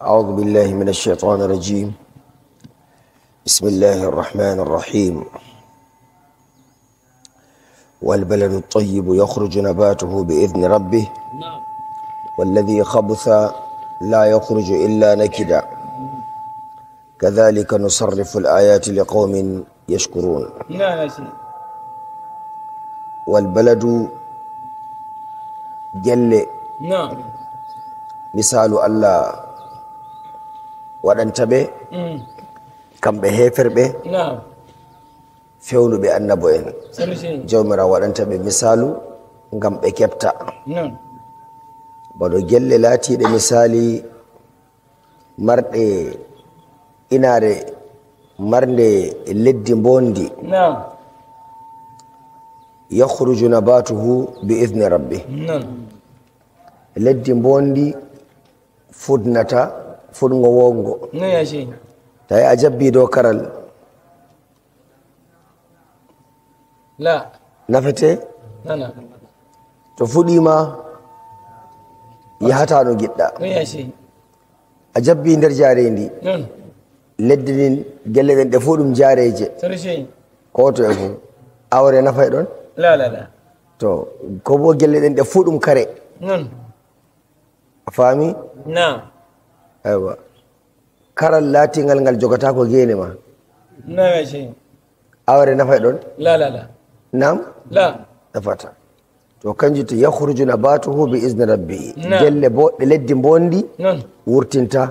أعوذ بالله من الشيطان الرجيم. بسم الله الرحمن الرحيم. والبلد الطيب يخرج نباته بإذن ربه والذي خبث لا يخرج إلا نكدا كذلك نصرف الآيات لقوم يشكرون. والبلد جل مثال الله waɗanta ɓe kamɓe heferɓe fewnuɓe annabo en jawmira waɗanta ɓe misalu ngam ɓe keɓta baɗo gelle laatiɗe misali marɗe inaare marnde leddi mbondi yakhruju nabatuhu bi idni rabbi leddi mbondi fudnata fudngo wongo tawi a jabbi dow karal nafete to fuɗima yahata no giɗɗa a jabbi nder jarendi leddi ndin gelle ɗen ɗe fuu ɗum jareje ko to e fuu awre nafay ɗon to ko bo gelle ɗen ɗe fuu ɗum kare a faami aywa karal laatingal ngal jogata ko geene ma awre nafay ɗon nam nafata to kanjum to yakhruju nabatuhu bi izni rabbihi gelle boɗɗe leddi bondi wurtinta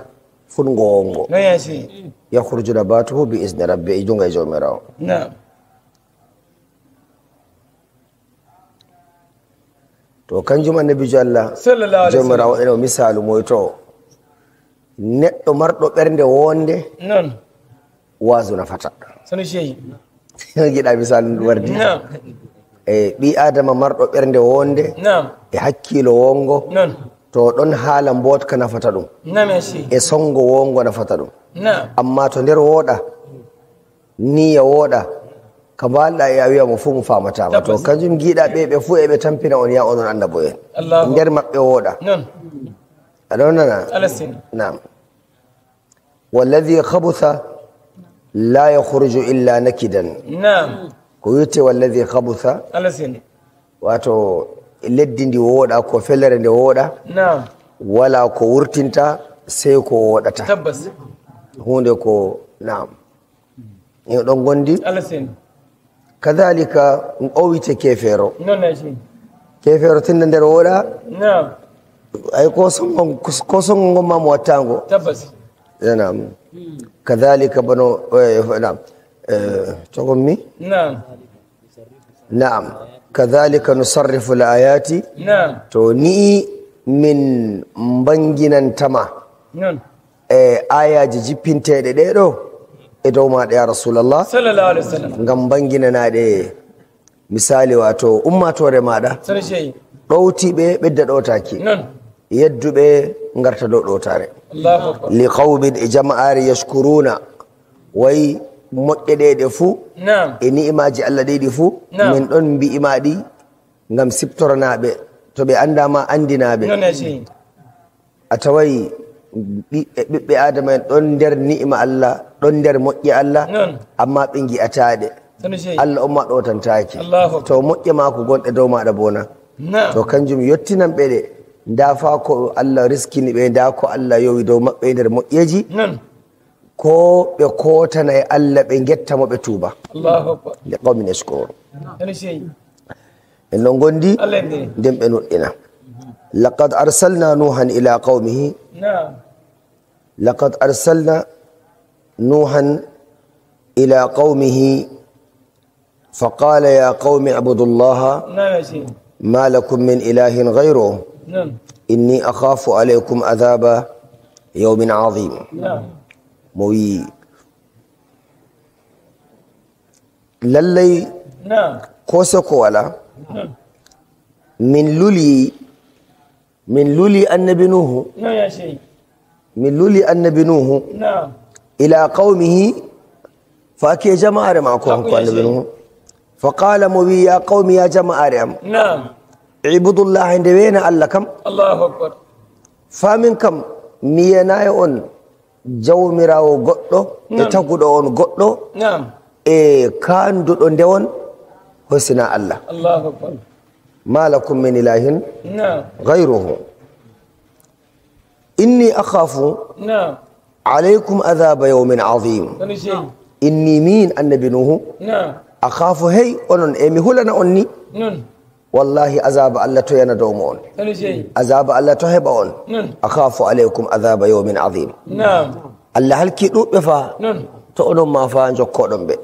fungo wongo yakhruju nabatuhu bi izni rabbihi junga e jawmirawo to kanjum annabijo Allah jawmirawo ene misalu moyto neɗɗo marɗo ɓernde wonde wasu nafata giɗa misalu ɗum wardi e ɓi adama marɗo ɓernde wonde e hakkilo wongo to ɗon haala mbotka nafata ɗum e songo wongo nafata ɗum amma to nder wooɗa niya wooɗa ka mbalɗa e a wiya mo fuu mo famatama to kanjum giiɗa ɓe ɓe fuu eɓe tampina on ya onon annabo en nder maɓɓe wooɗa aɗon nana nam walladhi khabutha la yakhruju illa nakidan ko wiyete walladhi khabutha wato leddi ndi wooɗa ko felere nde wooɗa wala ko wurtinta sey ko wooɗata hunde ko nam en ɗon gondi kadhalika o wiyete kefeero kefeero tinna nder wooɗa ay ko songo ngon ma mo wattango nam kadhalika bano nam togonmi nam kadhalika nusarrifu l ayati to ni'i min banginantama e ayaji jippinteɗe ɗeɗo e dow maɗa ya rasulallah ngam banginanaɗe misali wato ummatore maɗa ɗowtiɓe ɓedda ɗowtaki yedduɓe ngarta dow ɗowtare li qawmin e jama'are yashkuruna way moƴƴe ɗe ɗe fuu e ni'imaji Allah ɗiɗi fuu min ɗon mbi'ima ɗi ngam siptoranaɓe to ɓe andama andinaɓe a taway ɓiɓɓe adama en ɗon nder ni'ima Allah ɗon nder moƴƴe Allah amma ɓe gi'ataɗe Allah on ma ɗowtantaki to moƴƴe mako gonɗe dow maɗa bona to kanjum yettinan ɓe ɗe nda fa ko Allah riskini ɓe nda ko Allah yowi dow maɓɓe nder moƴƴeji ko ɓe kotana e Allah ɓe gettamo ɓe tuuba li qawmin yashkurun en ɗon gondi nden ɓe nuɗɗina laqad arsalna nuhan ila qawmihi laqad arsalna nuhan ila qawmihi faqala ya qawmi ibudu llaha ma lakum min ilahin ghayruhu inni akhafu alaykum adhaba yawmin azim mo wi lallay ko soko wala min luli annabi nuhu min luli annabi nuhu ila qawmihi fa ke jama'are mako hanko annabi nuhu fa qala mo wi ya qawmi ya jama'are am ibudullah nde wena Allah kam famin kam Mi yenayi on jawmirawo goɗɗo e taguɗo on goɗɗo e kanduɗo ndewon hosina Allah. Allahu akbar. Ma lakum min ilahin ghayruhu. Inni akhafu alaykum adhaba yawmin azim. Inni min annabi Nuhu akhafu hey onon e mi hulana on ni. Wallahi azaba Allah to yana dow mo on. Azaba Allah to heɓa on. Akhafu alaykum adhaba yawmin azim. Allah halki ɗuɓɓe fa to onon ma fa jokkoɗon ɓe.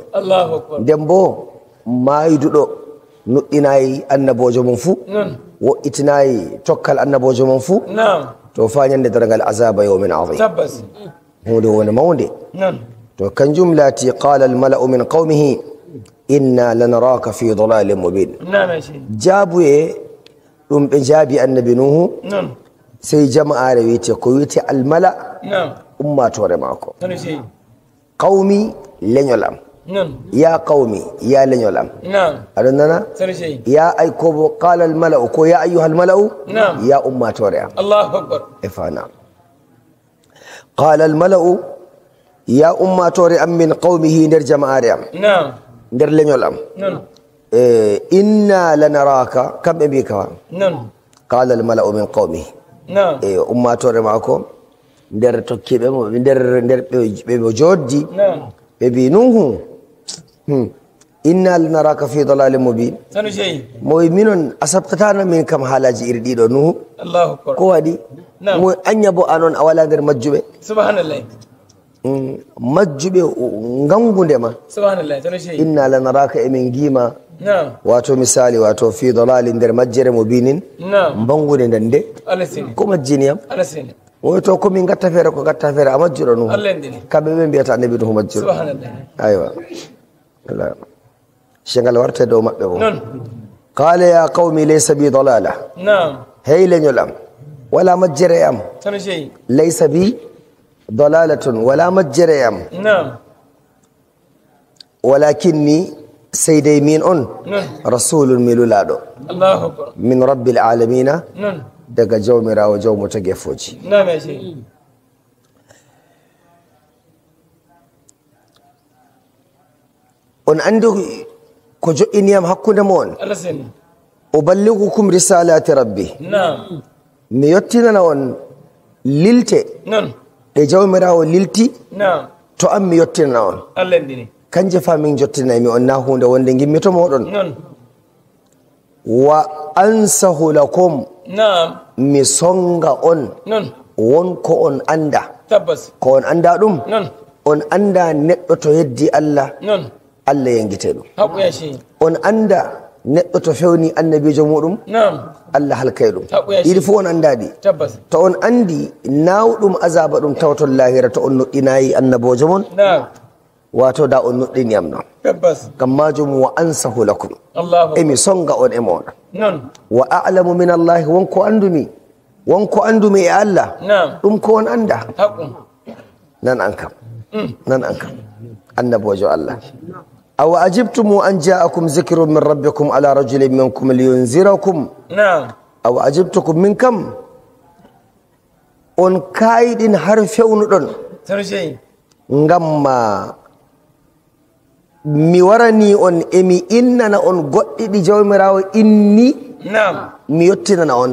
Nden bo mayduɗo nuɗɗinayi annabojo mum fuu, wo'itinayi tokkal annabojo mum fuu, to fa ñande dargal azaba yawmin azim. Hunde woni mawnde. To kanjum laati qala almala'u min qawmihi inna lanaraka fi dalalin mubin. Jaabuye ɗum ɓe jaabi annabi Nuhu, sey jama'are wiyete ko wiyete almala ummatore maako. Qawmi leñol am. Ya qawmi ya leñol am. Aɗon nana ya ay ko bo qala almala'u ko ya ayyuha almala'u ya ummatore am. E fa nam. Qala almala'u ya ummatore am min qawmihi nder jama'are am. Nder leñol am. Inna lanaraka kamɓe mbi kawa. Qala almala'u min qawmihi. E ummatore maako nder tokkiɓe mo nder nder ɓe mo joddi ɓe mbi Nuhu inna lanaraka fi dalalin mubin. Moy minon a sabtatano min kam haalaji iri ɗiɗo Nuhu. Ko waɗi moy anya bo anon a wala nder majjuɓe. Majjuɓe ngangundema. Inna lanaraka emin gima wato misali wato fi dalalin nder majjere mubinin bangude nden de ko majjiniyam woy to komin gatta feere ko gatta feere a majjuɗo Nuhu. Kamɓe ɓe mbiyata annabi Nuhu majjuɗo. Aywa sengal warte dow maɓɓe bo. Qala ya qawmi laysa bi dalala. Hey leñol am wala majjere am. Laysa bi dalalatun wala majjere am. Walakinni sey dey min on rasulun mi lulaɗo min rabbil alamina daga jawmirawo jawmo tagefoji. On andi ko jo'iniyam hakkunde mo on. Uballigukum risalati rabbi. Mi yettinana on lilte ɗe jawmirawo lilti to am mi yettinana on. Kanje fa min jottinaymi on na hunde wonde gimmito moɗon. Wa ansahu lakum. Mi songa on wonko on anda. Ko on anda ɗum on anda neɗɗo to yeddi Allah Allah yangite ɗum. On anda neɗɗo to fewni annabijo muɗum Allah halkay ɗum. Ɗiɗi fu on anda ɗi. To on andi nawɗum azaba ɗum tawton lahira to on nuɗɗinayi annabojo mon wato da on nuɗɗiniyam noon. Gam majum wa ansahu lakum. Emi songa on e moɗon. Wa a'lamu min Allahi wonko andumi wonko andumi e Allah ɗum ko on anda. Nan an kam nan an kam annabojo Allah. Aw ajibtum an ja'akum zikrun min rabbikum ala rajulin minkum liyunzirakum. Aw ajibtukum min kam on kayiɗin har fewnuɗon ngam ma mi warani on emi innana on goɗɗi ɗi jawmirawo inni mi yettinana on.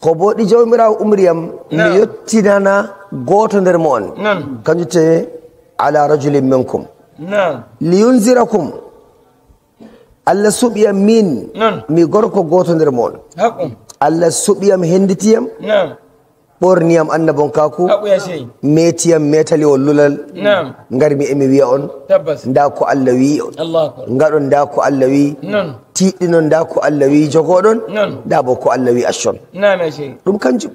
Ko bo ɗi jawmirawo umriyam mi yettinana goto nder mo on. Kanjum te ala rajulin minkum liyunzirakum. Allah suɓiyam min mi gorko goto nder mo on. Allah suɓiyam henditiyam ɓorniyam annabonkaku metiyam metaliwol lulal ngarmi emi wiya on nda ko Allah wi on ngaɗon nda ko Allah wi tiɗɗinon nda ko Allah wi jogoɗon nda bo ko Allah wi accon ɗum kanjum.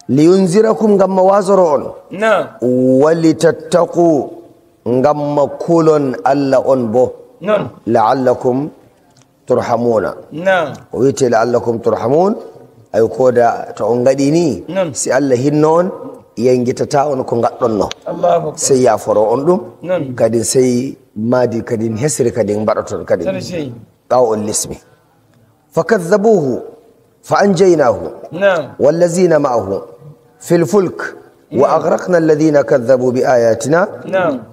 Liyunzirakum ngam ma wasoro on. Walitattaqu ngam ma kulon Allah on bo. La'allakum turhamuna. O wiyete la'allakum turhamun ay koda to on gaɗi ni si Allah hinno on yangitata on ko gaɗɗon no sey yaforo on ɗum kadi sey maadi kadi hesri kadi mbaɗoton kadi ɓaw on lismi. Fakadhabuhu fa anjaynahu wallazina ma'ahu fil fulk wa aghraqna alladhina kadhabu bi ayatina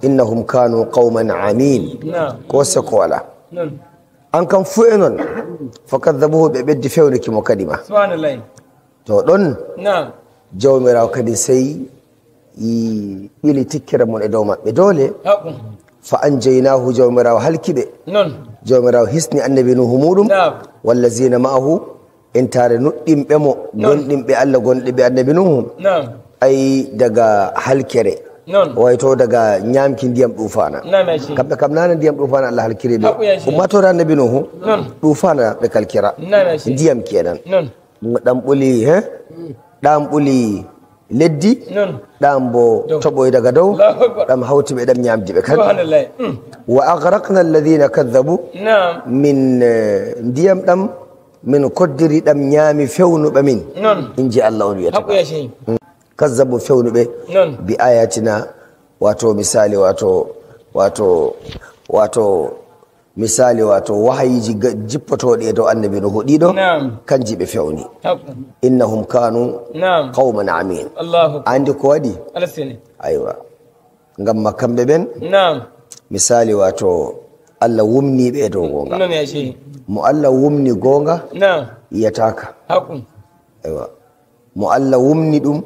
innahum kanu qauman amin. Ko se ko wala an kan fu e non fakadhabuhu ɓe ɓeddi fewniki mo kadi ma. Subhanallahi. To ɗon jawmirawo kadi sey ɓili tikkere mon e dow maɓɓe doole. Fa anjaynahu jawmirawo halkiɓe. Jawmirawo hisni annabi Nuhu muɗum wallazina ma'ahu entare nuɗɗinɓe mo gonɗinɓe Allah gonɗinɓe annabi Nuhu ay daga halkere wayto daga ñamki ndiyam ɗufana. Kamɓe kam nana ndiyam ɗufana Allah halkiri ɓe. Ummatore annabi Nuhu ɗufana ɓe kalkira ndiyam kenan. Ɗam ɓuli he ɗam ɓuli leddi ɗam bo toɓoy daga dow ɗam hawti ɓe ɗam ñamdi ɓe kadi. Wa aghraqna alladhina kadhabu min ndiyam ɗam min koddiri ɗam ñaami fewnuɓe min inji Allah on wiyata kazzabu fewnuɓe bi ayatina wato misali wato wato wato misali wato wahayiji jippotoɗi e dow annabi Nuhu ɗiɗo kanji ɓe fewni. Innahum kanu qauman amin. Andi ko waɗi aywa ngam ma kamɓe ɓen misali wato Allah wumniɓe e dow gonga. Mo Allah wumni gonga yiyataka. Aywa mo Allah wumni ɗum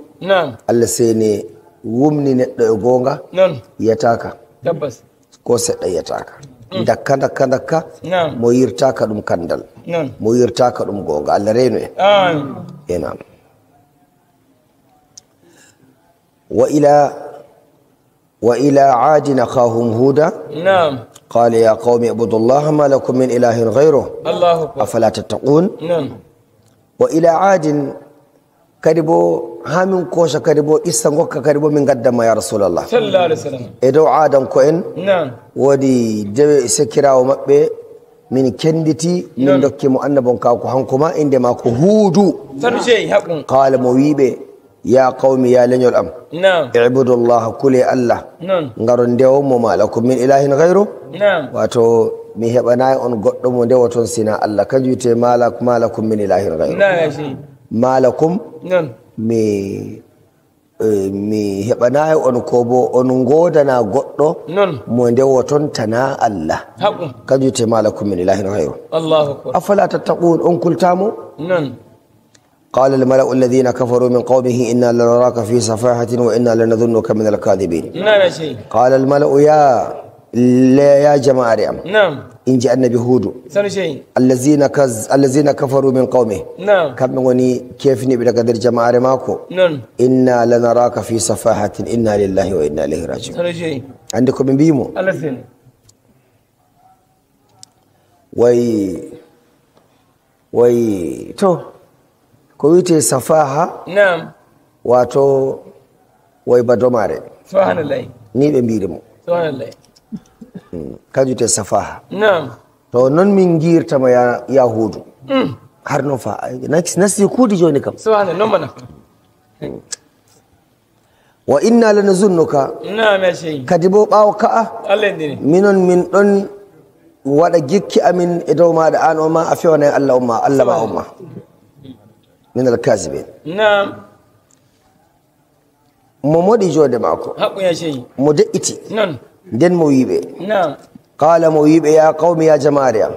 Allah sene wumni neɗɗo e gonga yiyataka ko seɗɗa yiyataka. Dakka dakka dakka mo yirtaka ɗum kandal mo yirtaka ɗum gonga Allah reno en. Enam wa ila aadin akhahum huda qala ya qaumi ibudullaha ma lakum min ilahin ghayruh afala tattaqun. Wa ila aadin kadi bo hamin kosha kadi bo issa gokka kadi bo min gaddama ya Rasulallah sallallahu alaihi wasallam. E dow aadan ko en woodi dewe sekirawo maɓɓe min kenditi min dokki mo annabon kako hanko ma inde ma ko Huudu. Qala mo wiɓe ya qawmi ya leñol am ibudullaha kule Allah ngaron ndewomo ma lakum min ilahin ghayru wato mi heɓanayi on goɗɗo mo ndewoton sina Allah kanjum wiyete ma lakum min ilahin ghayru. Malakum mi heɓanayi on ko bo on godana goɗɗo mo ndewoton tana Allah kanjum wiyete malakum min ilahin ghayru. Afala tattaqun on kultamo. Qala almala'u alladhina kafaru min qawmihi inna lanaraka fi safahatin wa inna lanadhunnuka min alkadhibin. Qala almala'u ya jama'are am inji annabi Hudu allazina kafaru min qawmihi kamɓe ngoni kefniɓe daga nder jama'are mako inna lanaraka fi safahatin inna lillahi wa inna ilayhi raji'un. Andi ko ɓe mbimo way to ko wiyete safaha wato way badomare ni ɓe mbirimo kanjum te safaha. To noon min girtama ya Huudu har noon fa nasti kuudi joni kam. Wa inna lanazunnuka kadi bo ɓaawo ka'a minon min ɗon waɗa gikki amin e dow maɗa an o ma a fewanayi Allah umma Allah ma umma min alkasibin. Mo moɗi jode maako mo de'iti nden mo wiɓe qala mo wiɓe ya qawmi ya jama'are am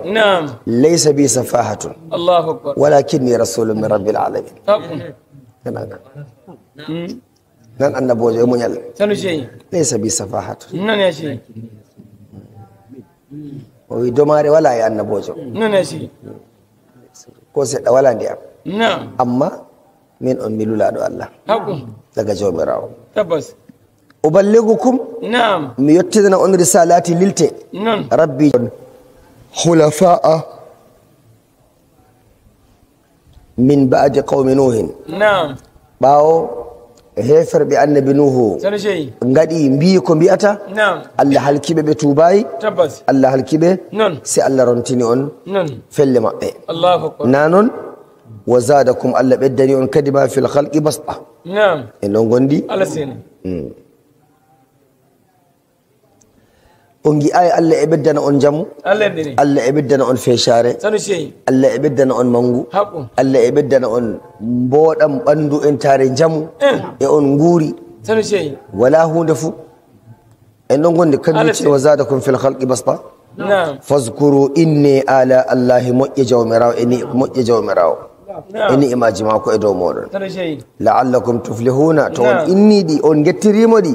laysa bi safahatun walakinni rasulun min rabbil alamin. Nan annabojo e muñal laysa bi safahatun o wi domare wala e annabojo ko seɗɗa wala ndiyam amma min on mi lulaɗo Allah daga jawmirawo. Uballigukum mi yettinana on risalati lilte rabbi hulafa'a min ba'di qawmi nuhin ɓaawo heferɓe annabi Nuhu ngaɗi mbi ko mbiyata Allah halkiɓe ɓe tubayi Allah halkiɓe si Allah rontini on felle maɓɓe na noon wa zadakum Allah ɓeddani on kadi ma fil khalqi basɗa en ɗon gondi. On gi'ayi Allah e ɓeddana on jamu, Allah e ɓeddana on fecare, Allah e ɓeddana on mangu, Allah e ɓeddana on mboɗam ɓandu en tare jamu e on nguuri wala hunde fuu en ɗon gondi kanjum ce wa zadakum fil khalqi basta fazkuru inni ala allahi moƴƴe jawmirawo e ni moƴƴe jawmirawo e ni'imaji mako e dow moɗon la'allakum tuflihuna to on inniɗi on gettirimo ɗi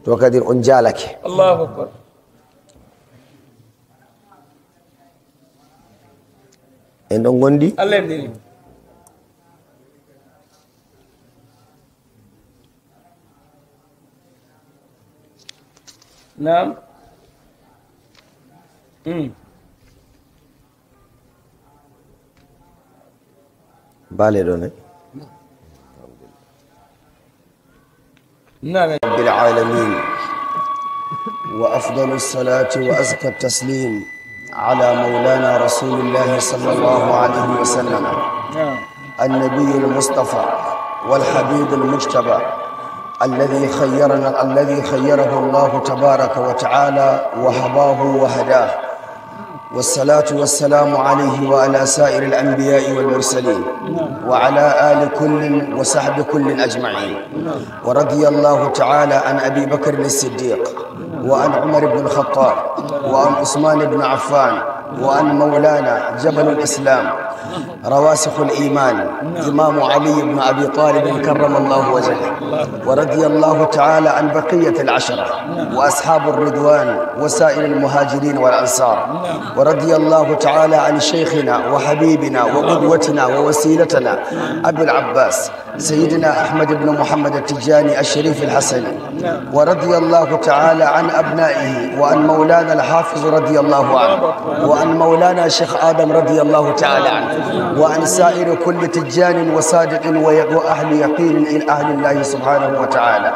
to kadi on jalake. Allahu akbar. En ɗon gondi Naam. Baale ɗo ne. Naam. Rabbil alamin wa afdalu salati wa azka taslim ala maulana rasulillahi sallallahu alayhi wa sallam النبي المصطفى والحبيب المجتبى الذي خيرنا الذي خيره الله تبارك وتعالى وهباه وهداه والصلاة والسلام عليه وعلى سائر الأنبياء والمرسلين وعلى آل كل وصحب كل أجمعين ورضي الله تعالى عن أبي بكر الصديق وعن عمر بن الخطاب وعن عثمان بن عفان وعن مولانا جبل الإسلام رواسخ الإيمان إمام علي بن أبي طالب كرم الله وجهه ورضي الله تعالى عن بقية العشرة وأصحاب الرضوان وسائر المهاجرين والأنصار ورضي الله تعالى عن شيخنا وحبيبنا وقدوتنا ووسيلتنا أبي العباس سيدنا أحمد بن محمد التجاني الشريف الحسني ورضي الله تعالى عن أبنائه وعن مولانا الحافظ رضي الله عنه وعن مولانا شيخ آدم رضي الله تعالى عنه وعن سائر كل تجان وصادق وأهل يقين إلى أهل الله سبحانه وتعالى.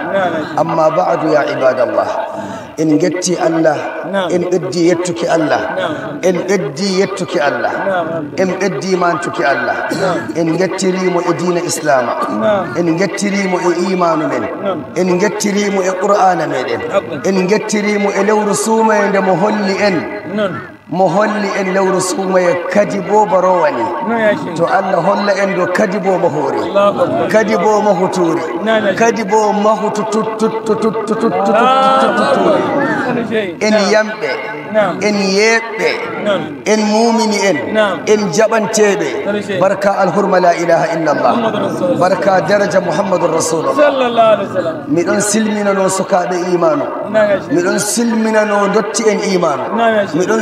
أما بعد يا عباد الله إن قدتي الله إن قدي يتك الله إن قدي يتك الله إن قدي ما أنتك الله إن قدتي ريم دين إسلام إن قدتي ريم إيمان من إن قدتي ريم قرآن من إن قدتي ريم لو رسوم عند مهل إن mo holli en lewru suumaye kadi bo barowani to Allah holla en do kadi bo mahore kadi bo mahuture kadi bo mahutu en yamɓe en yeɓɓe en mumini en en jaɓanteɓe barka alhurma la ilaha illallah barka daraja muhammadun rasulullah. Miɗon silminano sukaɓe imanu miɗon silminano dotti en imanu miɗon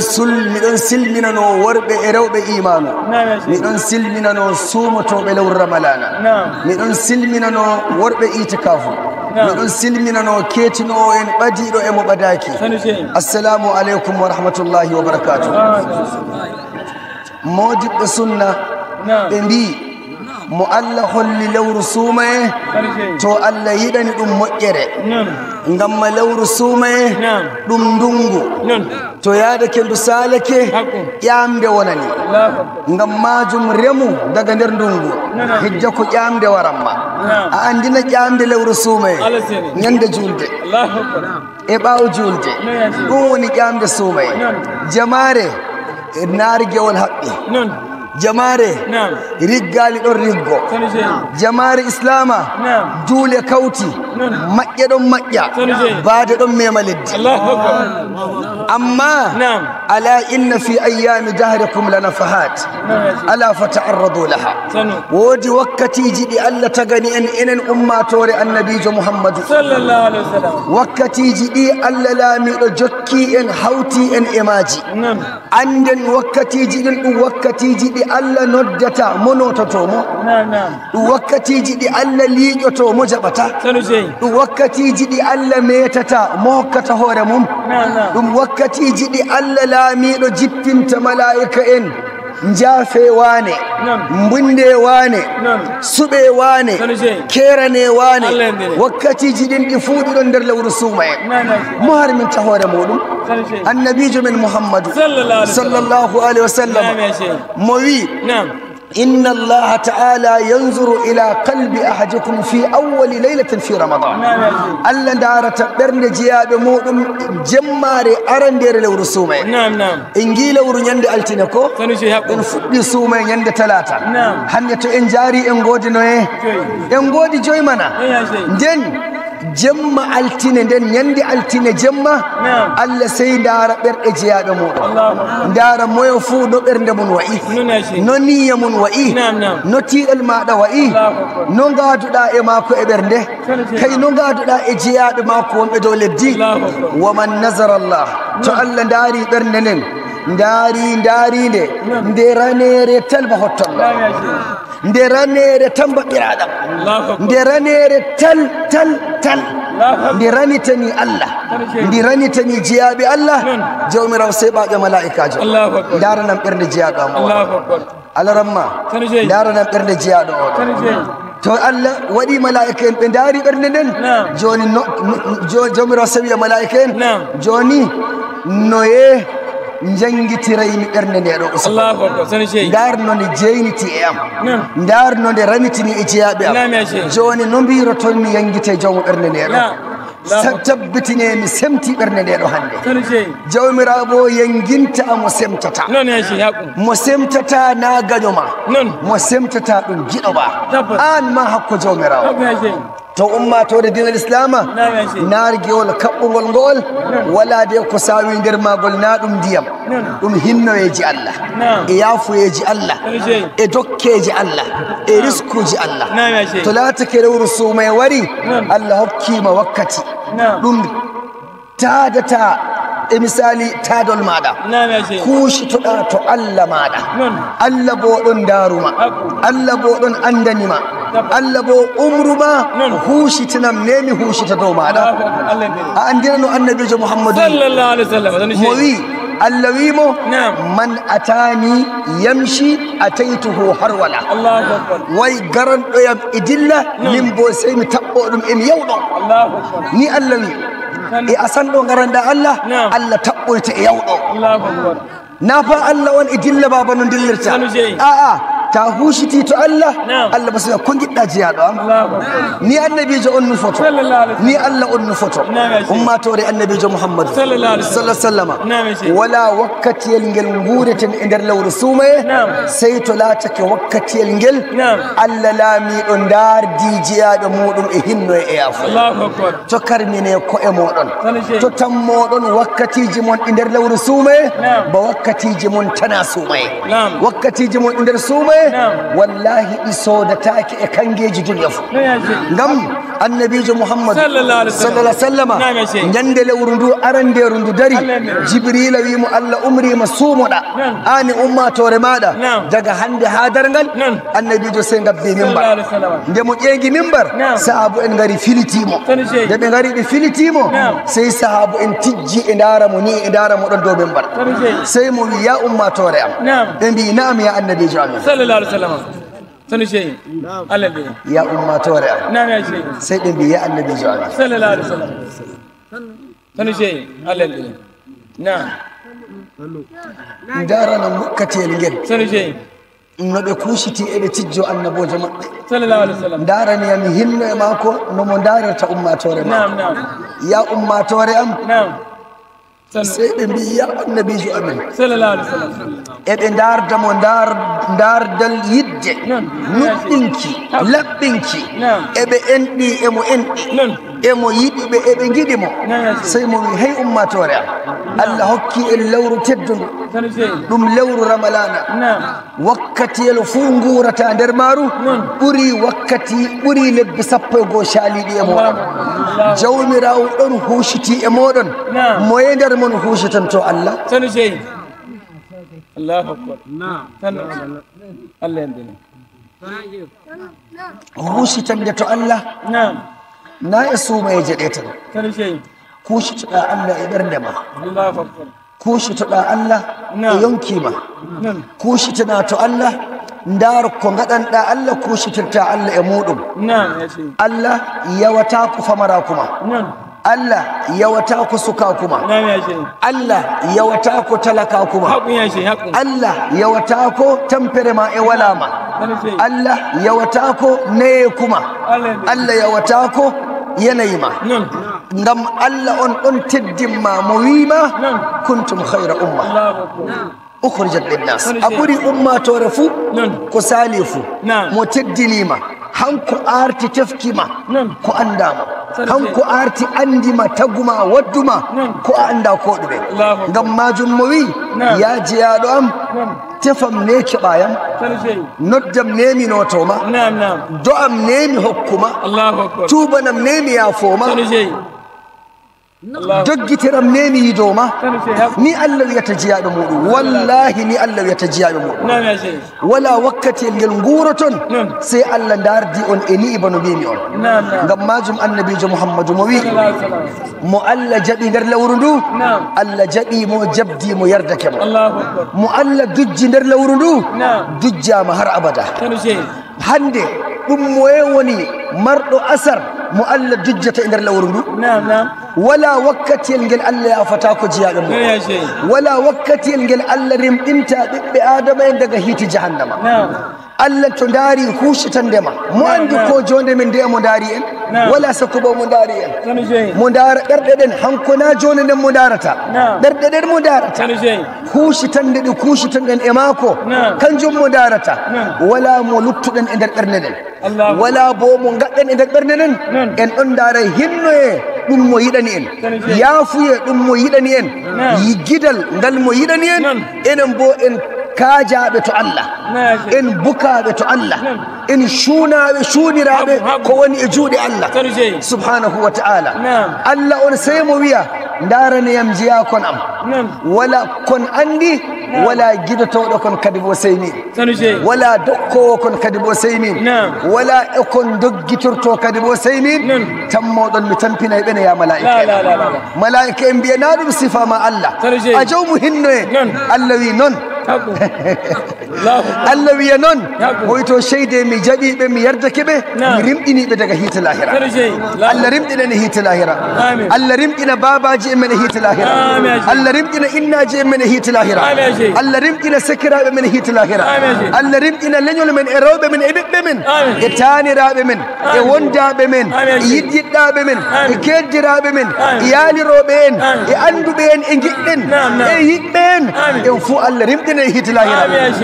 miɗon silminano worɓe e rewɓe imanu miɗon silminano suumotoɓe lewru ramalana miɗon silminano worɓe itikafu miɗon silminano ketinowo en ɓadiɗo e mo ɓadaki. Assalamu aleykum wa rahmatullahi wa barakatuh. Modiɓɓe sunna ɓe mbi mo Allah holli lewru suumaye to Allah yiɗani ɗum moƴƴere ngam ma lewru suumaye ɗum ndungu to yaadake ndu salake ƴamde wonani ngam majum remu daga nder ndungu hijja ko ƴamde waranma a andina ƴamde lewru suumaye ñande julde e ɓaawo julde ɗum woni ƴamde suumaye jamare naargewol haɓɓi jamare riggali ɗon riggo jamare islama duule kawti maƴƴe ɗon maƴƴa baade ɗon mema leddi amma ala inna fi ayami dahrikum lanafahat ala fata'arradu laha woodi wakkatiji ɗi Allah tagani en enen ummatore annabijo Muhammadu wakkatiji ɗi Allah laamiɗo jokki en hawti en e maaji anden wakkatiji ɗin ɗum wakkatiji ɗi Allah noddata mo nototomo ɗum wakkatiji ɗi Allah liiƴoto mo jaɓata ɗum wakkatiji ɗi Allah metata mo hokkata hoore mum ɗum wakkatiji ɗi Allah laamiɗo jippinta malaika en njaafe wane mbunde wane suɓe wane kerane wane wakkatiji ɗin ɗi fuu ɗiɗon nder lewru suuma en mo harminta hoore muɗum annabijo men Muhammadu sallallahu alaihi wasallam mo wi Inna Allaha ta'ala yanzuru ila qalbi ahadikum fi awwali laylatin fi Ramadan. Allah darata ɓernde jeyaɓe muɗum jemmare arandere lewru suumaye. En gi lewru ñande altine ko en fuɗɗi suumaye ñande talata. Hande to en jaari en goodi noye en goodi joyi mana nden jemma altine nden ñande altine jemma Allah sey ndaara ɓerɗe jeyaɓe muɗum ndaara moyo fuu no ɓernde mum wayi no niyya mum wayi no tiiɗal maɗa wayi no ngaaduɗa e maako e ɓernde kay no ngaaduɗa e jeyaɓe maako wonɓe dow leddi. Waman nazara Allah to Allah ndaari ɓernde nden ndaari ndaarinde nde ranere tal ba hottallo nde ranere tan ba ɓiraɗam nde ranere tal tal tal ndi ranitani Allah ndi ranitani jeyaɓe Allah jawmirawo sey ɓaaƴo malaikajo ndaranam ɓernde jeyaɗo am oɗo alaramma ndaranam ɓernde jeyaɗo oɗo to Allah waɗi malaika en ɓe ndaari ɓernde nden joni jawmirawo sey wiya malaika en joni noye jangitiraymi ɓernde nde ɗo ndaarno nde jeyniti e am ndaarno nde ramitini e jeyaɓe am joni no mbirotonmi yangite jawmo ɓernde nde ɗo tabbitine mi semti ɓernde nde ɗo hannde jawmirawo bo yanginta mo semtata mo semtata na gaño ma mo semtata ɗum giɗo ma an ma hakko jawmirawo. To ummatore dinal islama naargewol kaɓɓugol ngol wala de ko sawi nder magol na ɗum ndiyam ɗum hinnoyeji Allah e yaafuyeji Allah e dokkeji Allah e riskuji Allah. To laatake lewru suumaye wari Allah hokkima wakkati ɗum taadata e misali taadol maɗa kuushitoɗa to Allah maɗa Allah bo ɗon daruma Allah bo ɗon andanima Allah bo umruma huushitanam nemi huushita dow maɗa. A andina no annabijo Muhammadu mo wi Allah wimo man atani yamshi ataytuhu harwala way garanɗoyam e dilla min bo sey mi taɓɓo ɗum emi yawɗo ni Allah wi e asan ɗo garanɗa Allah Allah taɓɓoyta e yawɗo na fa Allah on e dilla baba no dillirta a'a ta hushiti to Allah Allah ba sai ko gidda jiyaɗo am ni annabijo on nufoto ni Allah on nufoto ummatore annabijo Muhammadu sallallahu alaihi wasallama wala wakkatiyel ngel ngureten e nder lewru suumaye sey to laatake wakkatiyel ngel Allah laamiɗo ndaardi jiyaɗo muɗum e hinno e yaafo. To karmine ko'e moɗon to tammoɗon wakkatiji mon e nder lewru suumaye ba wakkatiji mon tana suumaye wakkatiji mon e nder suumaye wallahi ɗi sodatake e kangeji duniya fu ngam annabijo Muhammadu sallallahu alaihi wasallama ñande lewru ndu aranderu ndu dari Jibrila wimo Allah umrima suumoɗa ani ummatore maɗa daga hande ha dargal annabijo sey gabbi mimbar nde mo ƴeegi mimbar sahabu en ngari filitimo nde ɓe ngari ɓe filitimo sey sahabu en tijji e ndara mo ni e ndara mo ɗon dow mimbar sey mo wi ya ummatore am ɓe mbi naam ya annabijo amin ya ummatore am sey ɓe mbi ya annabijo amin ndaranam wakkatiyel ngel no ɓe kuusiti eɓe tijjo annabojo maɓɓe ndaraniyam hinno e maako nomo ndarirta ummatore maako ya ummatore am sey ɓe mbi ya annabijo amin eɓe ndardamo ndardal yidde nuɗɗinki laɓɓinki eɓe enɗi emo enɗi emo yiɗi ɓe eɓe giɗi mo sey mo wi hey ummatore am Allah hokki en lewru teddundu ɗum lewru ramalana wakkatiyel fuu ngurata nder maaru ɓuri wakkati ɓuri lebbi 11 caaliɗi e moɗon jawmirawo ɗon huushiti e moɗon moye nder mon huushitan to Allah. Huushitande to Allah na e suumayeje ɗe tan kuushitoɗa Allah e ɓernde ma kuushitoɗa Allah e yonkima kuushitana to Allah ndaar ko gaɗanɗa Allah kuushitirta Allah e muɗum Allah yawata ko famara kuma Allah yawata ko suka kuma Allah yawata ko talaka kuma Allah yawata ko tampere ma e walama Allah yawatako neye kuma Allah yawatako yanayima ngam Allah on ɗon teddinma mo wima kuntum khayra umma ukhrijat linnas a ɓuri ummatore fuu ko sali fuu mo teddinima hanko arti tefkima ko andama hanko arti andima taguma wadduma ko a anda ko ɗume ngam majum mo wi ya jeyaɗo am tefam ne keɓayam noddam nemi notoma do'am nemi hokkuma tubanam nemi yafoma doggitiram nemi yidoma ni Allah wiyata jeyaɓe muɗum wallahi ni Allah wiyata jeyaɓe muɗum wala wakkati ngel nguroton sey Allah dardi on e ni bano mbimi on ngam majum annabijo Muhammadu mo wi mo Allah jaɓi nder lewru ndu Allah jaɓi mo jabdi mo yardake mo mo Allah dujji nder lewru ndu dujjama har abada hande ɗum moye woni marɗo asar mo Allah dujjata e nder lewru ndu wala wakkatiyel ngel Allah yafata ko jiyaɓe mum wala wakkatiyel ngel Allah rimɗinta ɓiɓɓe adama en daga hiiti jahannama Allah to ndaari hucitandema mo andi ko jonde men nde mo ndaari en wala sakkubo mo ndaari en mo ndaara ɓerɗe ɗen hanko na jonde nden mo ndaarata ɓerɗe ɗen mo ndaarata hucitande ɗe kucitanɗen e maako kanjum mo ndaarata wala mo luttuɗen e nder ɓernde ɗen wala bo mo gaɗɗen e nder ɓernde ɗen en ɗon ndaara hinnoye ɗum mo yiɗani en yaafuye ɗum mo yiɗani en gidal ngal mo yiɗani en enen bo en kaajaɓe to Allah en bukaɓe to Allah en cuunaɓe cuuniraɓe ko woni e juuɗe Allah subhanahu wa ta'ala Allah on sey mo wiya ndaraneyam jeya kon am wala kon andi wala gidotoɗo kon kadi bo sey min wala dokkowo kon kadi bo sey min wala e kon doggitorto kadi bo sey min tammoɗon mi tampinay ɓene ya malaika en malaika en mbiya na ɗum sifama Allah a jawmu hinnoye Allah wi noon Allah wiya noon o wi to seyde mi jaɓiɓe mi yardake ɓe mi rimɗiniɓe daga hiite lahira Allah rimɗinane hiite lahira Allah rimɗina babaji en men e hiite lahira Allah rimɗina innaji en men e hiite lahira Allah rimɗina sakiraɓe men e hiite lahira Allah rimɗina leñol men e rewɓe men e ɓiɓɓe men e taniraɓe men e wondaɓe men e yiɗyiɗɗaɓe men e keddiraɓe men e yaaliroɓe en e anduɓe en e giɗɗen e yiɗɓe en en fuu Allah rimɗina e hiite lahira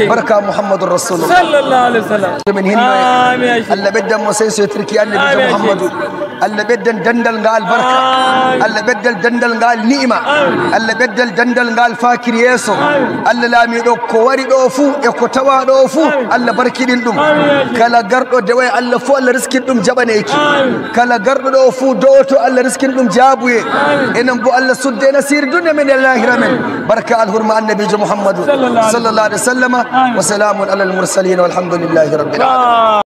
barka Muhammadur Rasulullah sallallahu alaihi wasallam min hinno Allah ɓeddan mo sey sotirki annabijo Muhammadu Allah ɓeddan dandal ngal barka Allah ɓeddal dandal ngal ni'ima Allah ɓeddal dandal ngal fakir yeeso Allah laamiɗo ko wari ɗo fuu e ko tawa ɗo fuu Allah barkiɗin ɗum kala garɗo dewa e Allah fuu Allah riskin ɗum jaɓaneki kala garɗo ɗo fuu dowoto Allah riskin ɗum jaabuye enen bo Allah sudde nasiri duniya men e lahira men barka alhurma annabijo Muhammadu sallallahu alaihi wasallama wa salamun ala almursalin walhamdulillahi rabbil alamin.